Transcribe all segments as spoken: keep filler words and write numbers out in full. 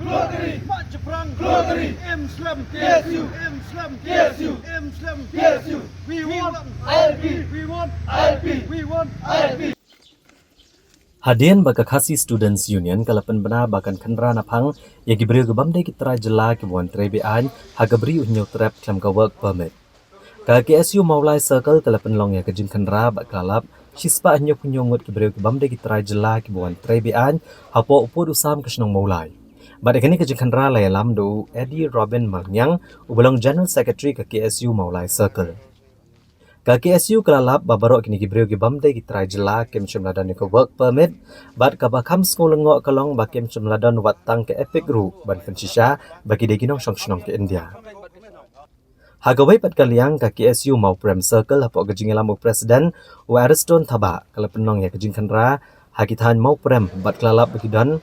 Mat Chaprang. Im Slem. K S U. Im Slem. K S U. Im Slem. K S U. We want I L P. We want I L P. We want I L P. Hadien ba ka Khasi Students Union ka la pynbna ba kan khynra naphang ïa ki briew ki bym dei ki trai jylla ki wan trei be-aiñ ha ka Bri u Hynñiewtrep khlem ka work permit. Ka K S U Mawlai Circle ka la pynlong ïa ka jingkhynra bad ka la lap shispah hynñiewphew hynñiew ngut ki briew ki bym dei ki trai jylla ki wan trei be-aiñ hapoh u pud u sam ka shnong Mawlai. Bad ïa kane ka jingkhynra la ïalam da u Eddie Robin Malngiang, uba long General Secretary ka K S U Mawlai Circle. Ka K S U ka la lap ba baroh kine ki briew ki bym dei ki trai jylla kim shym la don ïa ka work permit, bad kaba kham sngewlyngngoh ka long ba kim shym la don wat tang ka EPIC ruh ban pynshisha ba ki dei ki nongshong shnong ka India. Ha kawei pat ka liang, ka K S U Mawprem Circle hapoh ka jingïalam u President u Ariston Thabah ka la pynlong ïa ka jingkhynra ha ki thaiñ Mawprem bad ka la lap ba ki don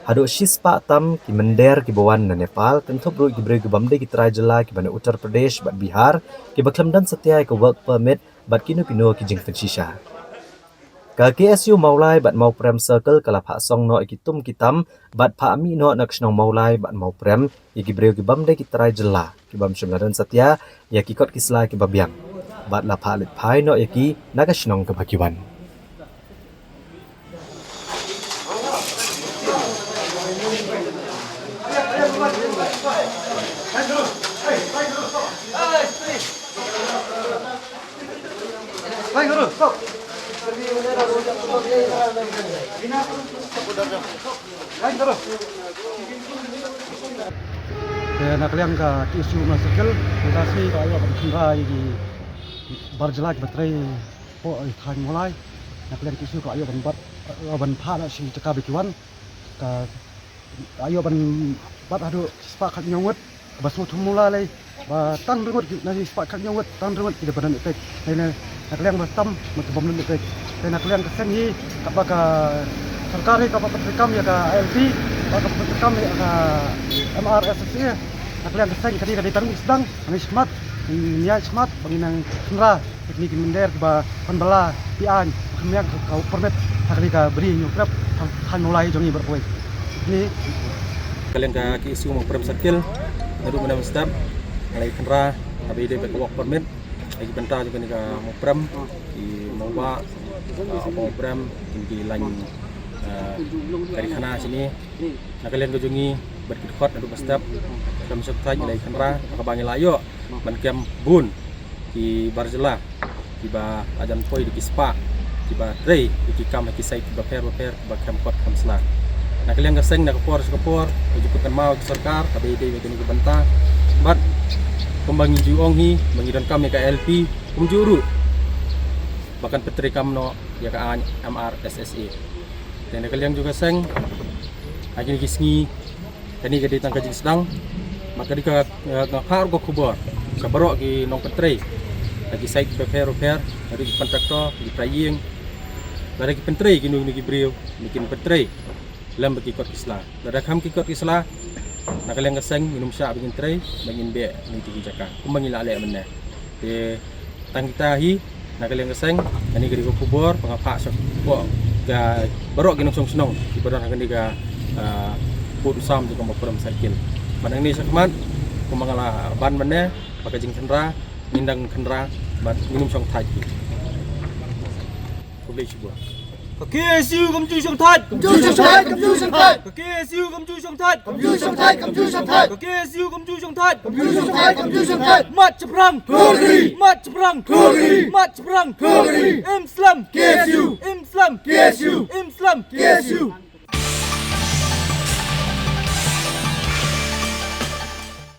haduh shispah tam ki mynder kiba wan na Nepal, kynthup ruh ki briew ki bym dei ki trai jylla kiba na Uttar Pradesh bad Bihar, kiba khlem don satia ïa ka work permit bad kino kino ki jingpynshisha. Ka K S U Mawlai bad Mawprem Circle ka la phah song noh ïa ki tum ki tam bad phah mih noh na ka shnong Mawlai bad Mawprem ïa ki briew ki bym dei ki trai jylla ki bym shym la don satia ïa ki kot ki sla kiba biang, bad la phah leit phai noh ïa ki na ka shnong kaba ki wan. Te na ka liang ka K S U Mawlai Circle, ka sngi ka ïoh ban khynra ïa ki bar jylla kiba trei hapoh thaiñ Mawlai. Na ka liang K S U ka ïoh ban bat, ban phah noh shi jaka ba ki wan. Ka, ka ïoh ban bat haduh shispah khathynñiew ngut ba sngewthum mula lei, ba tang hynriew ngut ki, na shispah khathynñiew ngut tang hynriew ngut ki dei ba don EPIC. Te na, na ka liang ba tam ma ki bym don EPIC. Te na ka liang ka seng hi, kaba ka sorkar hi kaba pyntreikam ïa ka I L P, kaba ka pyntreikam ïa ka M R S S A. Na ka liang ka seng ka dei, ka dei tang u sdang, ngi shmat, ngi ïa shmat ba ngin nang khynra ïa kine ki mynder kiba pynbna be-aiñ, kham ïa ka permit ha kane ka Bri u Hynñiewtrep ha, ha Mawlai jong ngi baroh kawei. Kine. Ka liang ka K S U Mawprem Circle, naduh mynne mynstep nga la ïa khynra ha ba ïadei bad ka work permit ha ki bynta jong kane ka Mawprem, ki nongbah, ah, Mawprem, kine ki lain, ah, karkhana shane. Na ka liang ka jong ngi bad ki dkhot naduh mynstep, ka Mission Thait ngi la ïa khynra ha kaba ngi la ïoh ban kem bun ki bar jylla kiba la jan poi da ki spah kiba trei da ki kam ha ki sait kiba pher bapher, kiba kem kot kem sla. Na ka liang ka seng, na ka por sha ka por ka ju pynkynmaw ïa ka sorkar kaba ïadei bad kane ka bynta. Bad kumba ngi ju ong hi ba ngi donkam ïa ka I L P, kumjuh ruh ba kan pyntreikam noh ïa ka aiñ M R S S A. Te na ka liang jong ka seng, ha kine ki sngi, kane ka dei tang ka jingsdang, bad ka dei ka, eh, nga phah ruh ka khubor sha baroh ki nongpyntrei ha ki sait bapher bapher, lada ki contractor, ki trai ïing, lada ki pyntrei kino kino ki briew, ba kin pyntrei lem bad ki kot ki sla. Lada kham ki kot ki sla, na ka liang ka seng ngin ym shah ba ngin trei, ba ngin beh na kitei ki jaka kumba ngi la leh mynne. Te tang kita hi, na ka liang ka seng, kane ka dei ka khubor ba nga phah sha baroh ki nongshong shnong kiba don ha kane ka, ah, pud u sam jong ka Mawprem Circle. Bad nangne shakhmat, kumba nga la ban mynne, ba ka jingkhynra ngin dang khynra bad ngin ym shong thait hi. Khublei shibun. Ka K S U kam ju shong thait. Kam ju shong thait, kam ju shong thait. Ka K S U kam ju shong thait. Kam ju shong thait, kam ju shong thait. Ka K S U kam ju shong thait. Kam ju shong thait, kam ju shong thait. Mat Chaprang. Thugri. Mat Chaprang. Thugri. Mat Chaprang. Thugri. Im Slem. K S U. Im Slem. K S U. Im Slem. K S U.